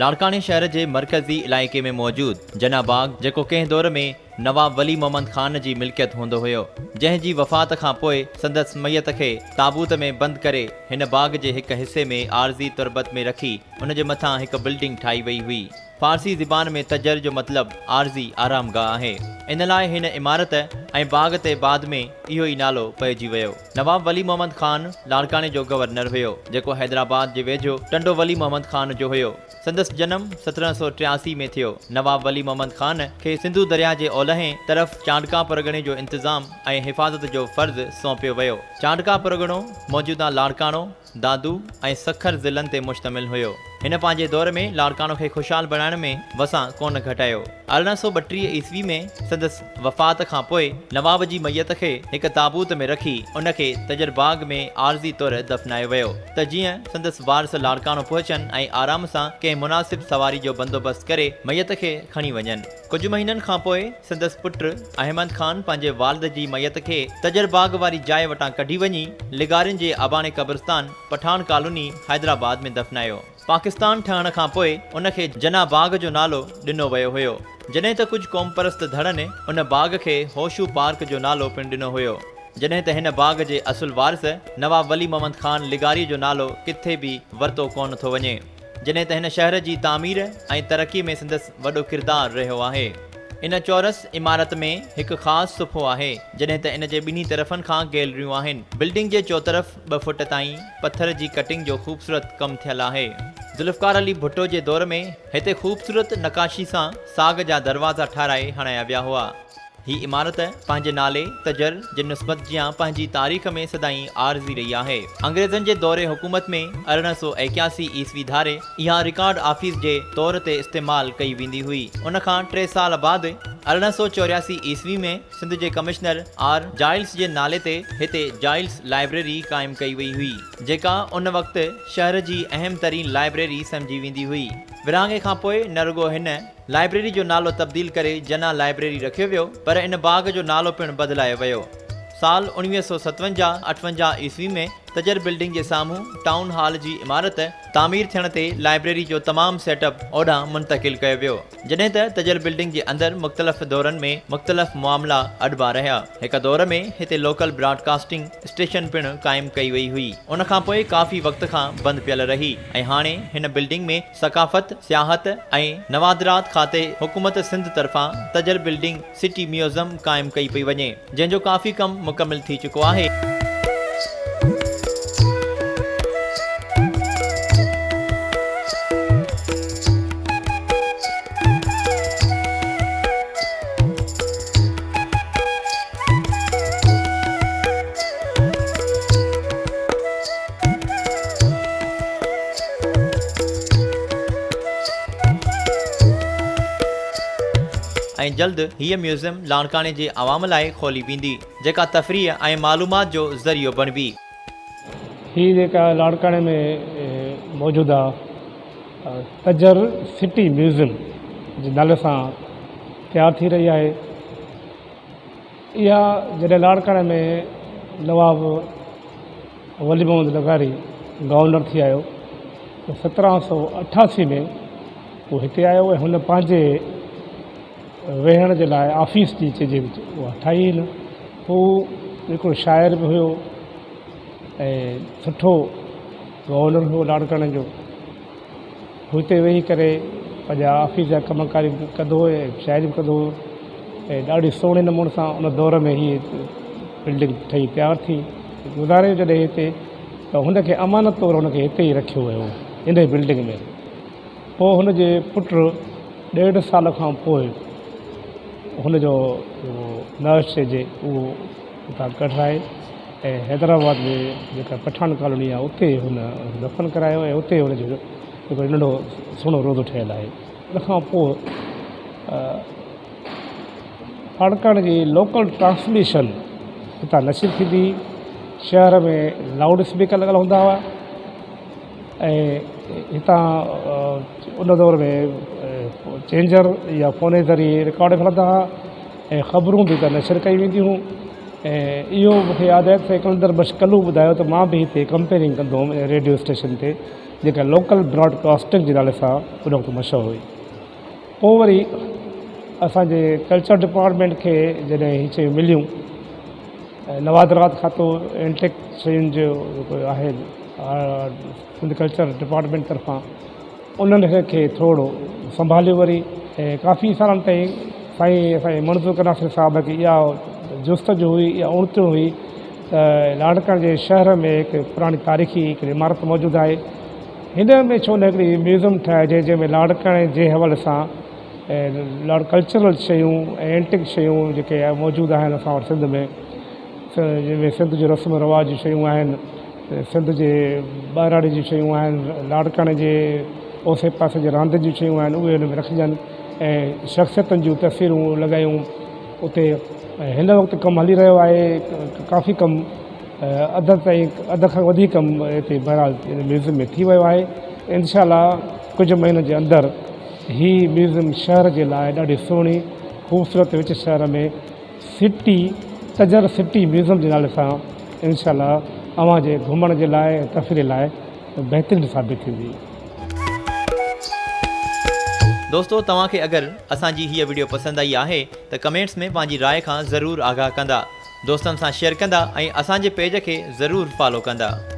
لاڙڪاڻي شهر جي مرڪزي علائقي ۾ موجود جناح باغ جيڪو ڪنهن دور ۾ نواب ولي محمد خان جي ملڪيت هوندو هيو، جنهن جي وفات کان پوء سندس ميت کي تابوت ۾ بند ڪري هن باغ جي هڪ حصي ۾ عارضي تربت ۾ رکي ان جي مٿان هڪ بلڊنگ ٺاهي وئي هئي. فارسي زبان ۾ تجر جو مطلب عارضي آرامگاهه آهي. ان لاء هن عمارت ۽ باغ تي بعد ۾ اهو ئي نالو پئجي ويو. نواب ولي محمد خان لاڙڪاڻي جو گورنر هيو، جيڪو حيدرآباد جي ويجهو ٽنڊو ولي محمد خان جو هيو. سندس جنم 1783 ۾ ٿيو. نواب ولي محمد خان کي سنڌو درياهه جي اولهين طرف چانڊڪا پرڳڻي جو انتظام ۽ حفاظت جو فرض سونپيو ويو. چانڊڪا پرڳڻو موجوده لاڙڪاڻو، دادو ۽ سکر ضلعن تي مشتمل هيو. هن پنهنجي دور ۾ لاڙڪاڻو کي خوشحال بڻائڻ ۾ وسان ڪونه گهٽايو. 1832 عيسوي ۾ سندس وفات کان پوء نواب جي ميت کي هڪ تابوت ۾ رکي ان کي تجر باغ ۾ عارضي طور دفنايو ويو ته جيئن سندس وارث لاڙڪاڻو پهچن ۽ آرام سان ڪنهن مناسب سواري جو بندوبست ڪري ميت کي کڻي وڃن. ڪجهه مهينن کان پوء سندس پٽ احمد خان پنهنجي والد جي ميت کي تجر باغ واري جاء وٽان ڪڍي وڃي لغارين جي اباڻي قبرستان پٺاڻ ڪالوني حيدرآباد ۾ دفنايو. پاڪستان ٺهڻ کان پوء ان کي جناح باغ جو نالو ڏنو ويو هيو. جڏهن ته ڪجهه قومپرست ڌڙن ان باغ کي هوشو پارڪ جو نالو پڻ ڏنو هيو. جڏهن ته هن باغ جي اصل وارث نواب ولي محمد خان لغاري جو نالو ڪٿي به ورتو ڪونه ٿو وڃي. جڏهن ته هن شهر جي تعمير ۽ ترقي ۾ سندس وڏو ڪردار رهيو آهي. ان چورس عمارت ۾ هڪ خاص صفحو آهي، جڏهن ته ان جي ٻنهي طرفن کان گيلريون آهن. بلڊنگ جي چوطرف ٻه فوٽ تائين پٿر جي ڪٽنگ جو خوبصورت ڪم ٿيل آهي. ذوالفقار علي ڀٽو جي دور ۾ هتي خوبصورت نقاشي سان ساڳ جا دروازا ٺاهرائي هڻايا ويا هئا. هي عمارت پنهنجي نالي، تجر، جي نسبت جيان پنهنجي تاريخ ۾ سدائين عارضي رهي آهي. انگريزن جي دور حڪومت ۾ 1881 عيسوي ڌاري اها رڪارڊ آفيس جي طور تي استعمال ڪئي ويندي هئي. ان کان ٽي سال بعد 1884 عيسوي ۾ سنڌ جي ڪمشنر آر جائلس جي نالي تي هتي جائلس لائبريري قائم ڪئي وئي هئي، جيڪا ان وقت شهر جي اهم ترين لائبريري سمجهي ويندي هئي. ورهاڱي کان پوء نه رڳو هن. لائبريري جو نالو تبديل ڪري جناح لائبريري رکيو ويو پر ان باغ جو نالو پڻ بدلايو ويو. سال 1957 58 عيسوي ۾ تجر بلڊنگ جي سامهون ٽائون هال جي عمارت تعمير ٿيڻ تي لائبريري جو تمام سيٽ اپ اوڏانهن منتقل ڪيو ويو. جڏهن ته تجر بلڊنگ جي اندر مختلف دورن ۾ مختلف معاملا اڏبا رهيا. هڪ دور ۾ هتي لوڪل براڊ ڪاسٽنگ اسٽيشن پڻ قائم ڪئي وئي هئي. ان کان پوء ڪافي وقت کان بند پيل رهي ۽ هاڻي هن بلڊنگ ۾ ثقافت، سياحت ۽ نوادرات کاتي حڪومت سنڌ طرفان تجر بلڊنگ سٽي ميوزم قائم ڪئي پئي وڃي، جنهن جو ڪافي ڪم مڪمل ٿي چڪو آهي. ۽ جلد هيء ميوزيم لاڙڪاڻي جي عوام لاء کولي ويندي، جيڪا تفريح ۽ معلومات جو ذريعو بڻبي. هي جيڪا لاڙڪاڻي ۾ موجوده تجر سٽي ميوزيم جي نالي سان تيار ٿي رهي آهي. اها جڏهن لاڙڪاڻي ۾ نواب ولي محمد لغاري گورنر ٿي آيو ته 1788 ۾ هو هتي آيو ۽ هن پنهنجي ويهڻ جي لاء آفيس جي چئجي اها ٺاهي هن. هو هڪڙو شاعر به هيو ۽ سٺو گورنر هيو لاڙڪاڻي جو. هتي ويهي ڪري پنهنجا آفيس جا ڪم ڪار به ڪندو هو ۽ شاعري به ڪندو هو ۽ ڏاڍي سهڻي نموني سان ان دور ۾ هي بلڊنگ ٺهي تيار ٿي. گذاريو جڏهن هتي ته هن کي امانت طور هن کي هتي ئي رکيو ويو ان ئي بلڊنگ ۾. پوء هن جي پٽ ڏيڍ سال کان پوء هن جو نرس چئجي اهو اتان ڪڍرائي ۽ حيدرآباد ۾ جيڪا پٺاڻ ڪالوني آهي اتي هن دفن ڪرايو ۽ اتي هن جو هڪڙو ننڍو سهڻو روضو ٺهيل آهي. ان کان پوء لاڙڪاڻي جي لوڪل ٽرانسميشن هتان نشر ٿيندي هئي. شهر ۾ لائوڊ اسپيڪر لڳل هوندا هئا ۽ هتان ان دور ۾ چينجر يا فون جي ذريعي رڪارڊ هلندا هئا ۽ خبرون به هتان نشر ڪيون وينديون هيون. ۽ اهو مون کي ياد آهي ته سائين قلندر بخش ڪلو ٻڌايو ته مان به هتي ڪمپيئرنگ ڪندو هوم ان ريڊيو اسٽيشن تي جيڪا لوڪل براڊ ڪاسٽنگ جي نالي سان ان وقت مشهور هئي. پوء وري اسان جي ڪلچر ڊپارٽمينٽ کي جڏهن هي شيون مليون ۽ نوادرات کاتو اينٽڪ شين جو جيڪو آهي سنڌ ڪلچر ڊپارٽمينٽ طرفان انهن کي ٿورو سنڀاليو وري ۽ ڪافي سالن تائين سائين اسان جي منظور قناصري صاحب کي اها جستجو هئي اها اڻتڻ هئي ته لاڙڪاڻي جي شهر ۾ هڪ پراڻي تاريخي هڪڙي عمارت موجود آهي هن ۾ ڇو نه هڪڙي ميوزم ٺاهجي جنهن ۾ لاڙڪاڻي جي حوالي سان لاڙ ڪلچرل شيون ۽ اينٽڪ شيون جيڪي موجود آهن اسان وٽ سنڌ ۾ جنهن ۾ سنڌ جي رسم رواج جون شيون آهن سنڌ جي ٻهراڙي جون شيون آهن لاڙڪاڻي جي اوسي پاسي جي راندين جون شيون آهن اهي ان ۾ رکجن ۽ شخصيتن جون تصويرون لڳايون اتي هن وقت ڪم هلي رهيو آهي ڪافي ڪم اڌ تائين اڌ کان وڌيڪ ڪم هتي بهرحال ان ميوزيم ۾ ٿي ويو آهي انشاء الله ڪجهه مهينن جي اندر هي ميوزيم شهر جي لاء ڏاڍي سهڻي خوبصورت وچ شهر ۾ سٽي تجر سٽي ميوزيم جي نالي سان انشاء الله اوهان جي گهمڻ جي لاء ۽ تفريح لاء بهترين ثابت ٿيندي. دوستو توهان کي اگر اسان جي هيء وڊيو پسند آئي آهي ته ڪمينٽس ۾ پنهنجي راء کان ضرور آگاهه ڪندا. دوستن سان شيئر ڪندا ۽ اسان جي پيج کي ضرور فالو ڪندا.